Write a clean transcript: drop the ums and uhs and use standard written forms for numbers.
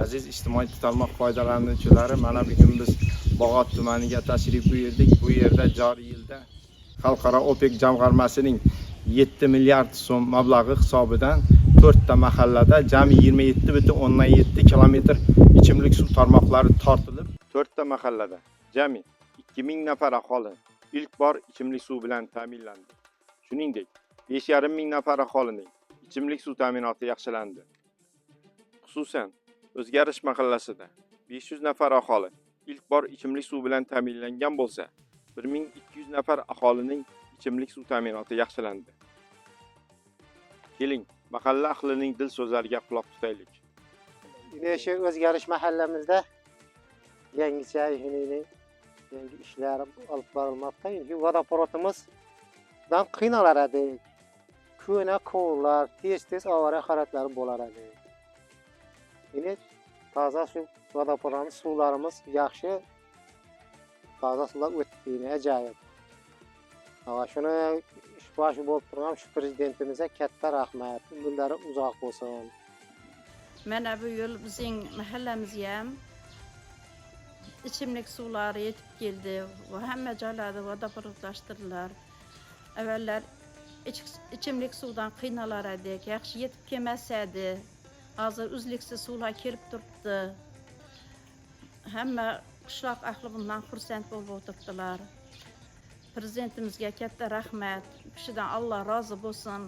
Aziz ijtimoiy tarmoq foydalanuvchilari, mana bugun biz Bog'ot tumaniga tashrif buyurdik. Bu yerda joriy yilda Xalqaro OPEC jamg'armasining 7 milliard so'm mablag'i hisobidan 4 ta mahallada jami 27,7 kilometr ichimlik suv tarmoqlari tortilib, 4 ta mahallada jami 2000 nafar aholi ilk bor ichimlik suvi bilan ta'minlandi. Shuningdek, 5,5 ming nafar aholining ichimlik suv ta'minoti yaxshilandi. Xususan, O'zgarish mahallasida 500 nafar aholi ilk bor ichimlik suvi bilan ta'minlangan bo'lsa, 1200 nafar aholining ichimlik suv ta'minoti yaxshilandi. Keling, mahalla ahlining dil so'zlariga quloq tutaylik. Yine shu O'zgarish mahallamizda yangicha yine yangi ishlar olib borilmoqda. Endi vodoprovodimizdan qiynalar edik. Ko'na quvurlar, tez-tez avariya holatlari bo'lar edi. Endi toza suv vodoprovodimiz, suvlarimiz yaxshi, toza suvlar o'tdi, yine ajoyib. Va shuni ish boshi bo'lib turgan shu prezidentimizga katta rahmat. Umrlari uzoq bo'lsin. Mana bu yil bizning mahallamizga ham ichimlik suvlari yetib keldi va hamma joylarda vodoprovodlashtirdilar. Avvallar ichimlik suvdan qiynalar edik, yaxshi yetib kelmas edi. Hozir uzluksiz suvlar kelib turibdi. Hamma qishloq ahli bundan xursand bo'lib o'tiribdilar. Prezidentimizga katta rahmat. U kishidan Alloh rozi bo'lsin.